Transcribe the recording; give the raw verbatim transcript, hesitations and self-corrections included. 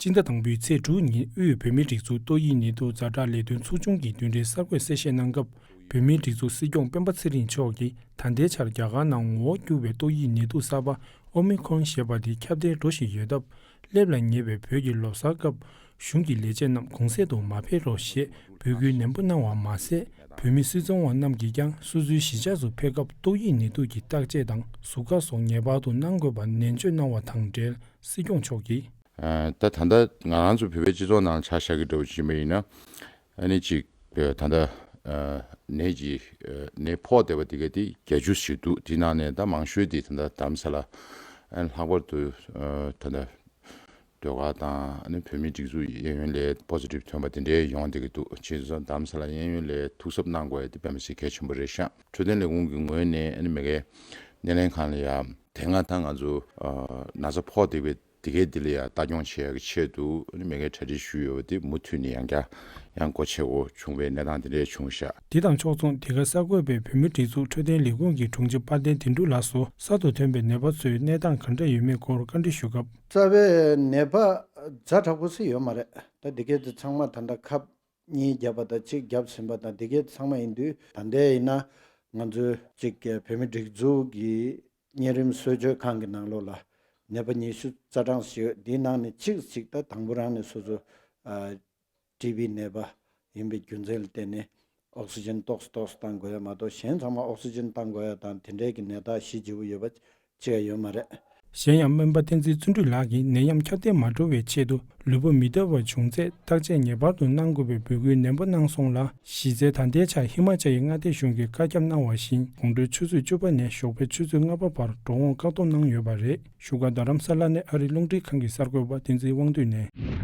སྤྱི་ཟླ་དང་པོའི་ཚེས་དྲུག་ཉིན་དབུས་བོད་མིའི་སྒྲིག་འཛུགས་ཏོག་དབྱིབས་ནད་དུག་ཛ་དྲག་ལས་དོན་ཚོགས་ཆུང་གི་མདུན་གྲལ་གསར་འགོད་གསལ་བཤད་གནང་སྐབས། བོད་མིའི་སྒྲིག་འཛུགས་སྲིད་སྐྱོང་སྤེན་པ་ཚེ་རིང་མཆོག་གིས་ད་ལྟའི་ཆར་རྒྱ་གར་ནང་ངོ་བོ་བསྒྱུར་བའི་ཏོག་དབྱིབས་ནད་དུག་གསར་པ་ཨོ་མི་ཁོན་ཞེས་པ་དེ་ཁྱབ་གདལ་འགྲོ་བཞིན་ཡོད་སྟབས། སླེབས་ལ་ཉེ་བའི་བོད་ཀྱི་ལོ་གསར་སྐབས་གཞུང་གི་ལས་བྱེད་རྣམས་གུང་གསེང་དུ་མ་ཕེབས་རོགས་ཞེས་འབོད་སྐུལ་ནན་པོ་གནང་བ་མ་ཟད། བོད་མི་སུད་ཚོང་བ་རྣམས་ཀྱིས་ཀྱང་སོ་སོའི་གཞིས་ཆགས་སུ་ཕེབས་སྐབས་ཏོག་དབྱིབས་ནད་དུག་གི་བརྟག་དཔྱད་དང་གཟུགས་ཀར་སོགས་ངེས་པར་དུ་གནང་དགོས་པ་ནན་བརྗོད་གནང་བ་དང་འབྲེལ། སྲིད་སྐྱོང་མཆོག་གིས། ད་ད་ལྟ་ང་རང་ཚོ་བོད་པའི་སྤྱི་ཚོགས་ནང་ཆ་བཞག་གི་འདྲ་བོ་ཅིག་ཡིན་པ་ཡིན་ན། ཨ་ནི་ཅིག་ད་ལྟ་ནད་ཀྱི་ནད་ཕོག་བསྡད་པ་དེ་ག་དེ་བརྒྱད་ཅུ་ཞིག་འདུག་དེའི་ནང་ནས་ད་མང་ཤོས་དེ་ད་ལྟ་རྡ་རམ་ས་ལ། ཨ་ནི་ལྷག་པར་དུ་ད་ལྟ་ཟློས་གར་དང་ཨ་ནི་བོད་མིའི་སྒྲིག་འཛུགས་གཡས་གཡོན་ལ་པོ་སི་ཊིབ་ཐོན་པ་དེ་འདྲའི་ཡོང་བསྡད་ཀྱི་འདུག་བྱས་ཙང་རྡ་རམ་ས་ལ་གཡས་གཡོན་ལ་ཐུགས་གཟབ་གནང་དགོས་ཡ་དེ་དཔེ་མི་སྲིད་གལ་ཆེན་པོ་རེད་ཤག་འཕྲོད་བསྟེན་ལས་ཁུངས་ཀྱི་ངོས་ནས་ཨ་ནི་མ་གིའི་སྣེ་ལེན་ཁང་ལ་ཡ་དེ་སྔ་ད་ང་ཚོ་ན་ཚ་ཕོག་བསྡད་པའི་དེ་གའི་དེ་ལ་ཡ་ལྟ་སྐྱོང་བྱེད་ཡག་གི་ཆེད་དུ་ཨ་ནི་མ་གིའི་གྲ་སྒྲིག་ཞུས་ཡོད་པ་དེ་མུ་མཐུད་ནས་ཡང་བསྐྱར་ཡང་སྒོ་ཕྱེ་དགོས་བྱུང་བའི་གནས་སྟངས་དེ་འདྲ་བྱུང་ཤག་དེ་དང་ཕྱོགས་མཚུངས་འདི་ག་གསར་འགོད་པས་བོད་མིའི་སྒྲིག་འཛུགས་འཕྲོད་བསྟེན་ལས་ཁུངས་ཀྱི་དྲུང་ཆེ་དཔལ་ལྡན་དོན་གྲུབ་ལགས་སུ་གསར་དུ་ཐོན་པའི་ནད་པ་ཚོའི་གནས་སྟངས་ག་འདྲ་ཡོད་མེད་སྐོར་བཀའ་འདྲི་ཞུ་སྐབས། རྩ་བའི་ནད་པ་ཛ་དྲག་པོ་སུ་ཡོད་མ་རེད། ད་འདི་གའི་དེ་ཚང་མ་ད་ལྟ་ཁབ་གཉིས་བརྒྱབ་པ་དང་གཅིག་བརྒྱབ་ཟིན་པ་དང་འདི་གའི་དེ་ཚང་མ་ཡིན་དུས་ད་ལྟའི་ཡིན་ན་ང་ཚོའི་གཅིག་བོད་མིའི་སྒྲིག་འཛུགས་ཀྱི་གཉན་རིམས་གསོ་བཅོས་ཁང་གི་ནང་ལོགས་ལ་ནད་པ་ཉི་ཤུ་རྩ་གྲངས་ཤིག་ཡོད། འདིའི་ནང་ནས་གཅིག་གཅིག་ད་དང་པོ་རང་ནས་སོ་སོ་ཨ་ཊི་བི་ནད་པ་ཡིན་པའི་རྒྱུ་མཚན་ལ་བརྟེན་ནས་ཨོག་སི་ཇན་ཏོག་ཙམ་ཏོག་ཙམ་བཏང་དགོས་ཡ་མ་གཏོགས་གཞན་ཚང་མ་ཨོག་སི་ཇན་བཏང་དགོས་ཡ་དང་དེ་འདྲའི་གི་ནད་རྟགས་གཞི་བརྗིད་པོ་ཡོད་པ་གཅིག་ཡང་ཡོད་མ་རེད། གཞན་ཡང་སྨན་པ་བསྟན་འཛིན་བརྩོན་འགྲུས་ལགས་ཀྱིས་ནད་ཡམས་ཁྱབ་གདལ་མ་འགྲོ་བའི་ཆེད་དུ་ལུས་པོ་མི་བདེ་བ་བྱུང་ཚེ་བརྟག་དཔྱད་ངེས་པར་དུ་གནང་དགོས་པའི་འབོད་སྐུལ་ནན་པོ་གནང་སོང་ལ། གཞི་རྩའི་ད་ལྟའི་ཆར་ཧི་མ་ཅལ་ཡི་མངའ་སྡེ་གཞུང་གིས་བཀའ་ཁྱབ་གནང་བ་བཞིན་དགོང་དྲོའི་ཆུ་ཚོད་བཅུ་པ་ནས་ཞོགས་པའི་ཆུ་ཚོད་ལྔ་པ་བར་འགྲོ་འོང་བཀག་སྡོམ་གནང་ཡོད་པ་རེད། བཞུགས་སྒར་རྡ་རམ་ས་ལ་ནས་ཨ་རིའི་རླུང་འཕྲིན་ཁང་གི་གསར་འགོད་པ་བསྟན་འཛིན་དབང་འདུས་ནས།